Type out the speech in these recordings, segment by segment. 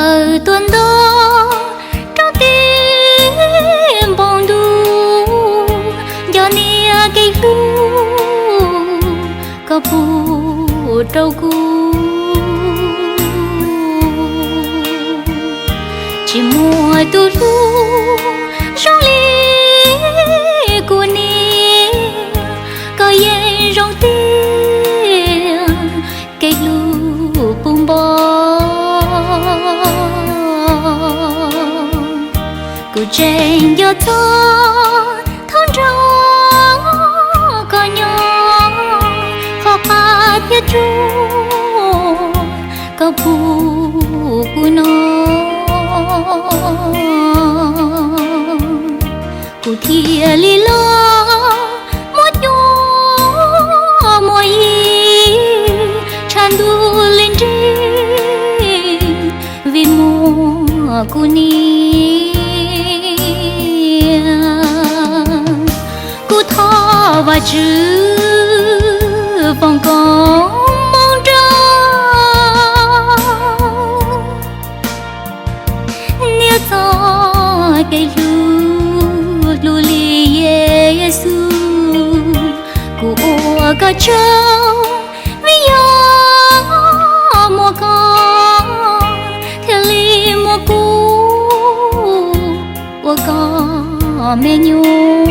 Tawm tuaj nto rau tim npoo ntuj, nco niam kev hlub koj pub rau kuv. Tsis muaj tus hlub zoo li kuv niam, koj yeej zoo tiag, kev hlub puv npo. Kuv tseem nco txog thaum nrog koj nyob, qhov qab thiab tsuag koj pub kuv noj. Kuv thiaj li los muaj cuab muaj yig, tshav ntuj li nrig vim muaj kuv niam. Kuv thov Vajtswv foom koob hmoov rau niam txoj kev hlub hlub li Yexus. Kuv ua koj tsaug vim yog muaj koj thiaj li muaj kuv ua koj me nyuam.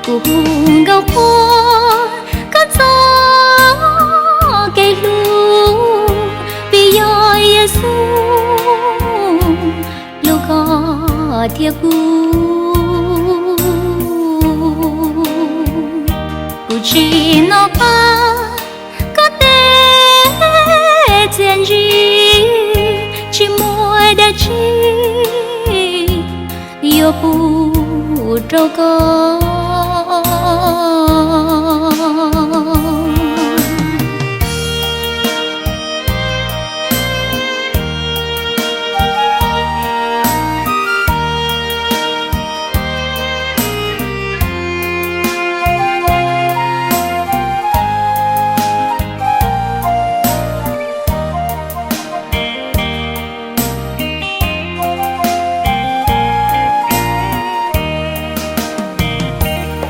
Kuv hu nkauj qhuas koj txoj kev hlub, vim yog Yexus hlub koj thiab kuv. Kuv tsis nco qab koj tej txiaj ntsig, tsis muaj dab tsi yuav pub rau koj.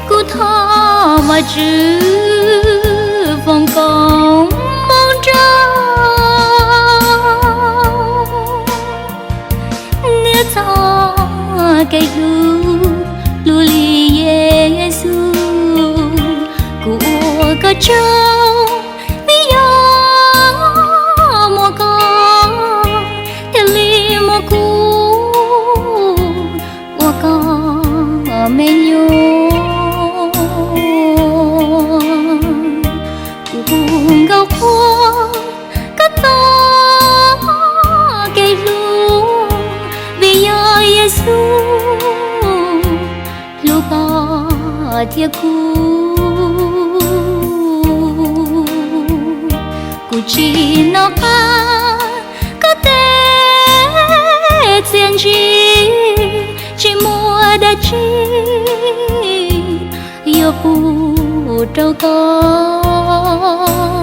Kuv thov Vajtswv foom koob hmoov rau niam txoj kev hlub hlub li Yexus. Kuv ua koj tsaug vim yog muaj koj thiaj li muaj kuv ua koj me nyuam. Kuv hu nkauj qhuas koj txoj kev hlub, vim yog Yexus hlub koj thiab kuv. Kuv tsis nco qab koj tej txiaj ntsig, tsis muaj dab tsi yuav pub rau koj.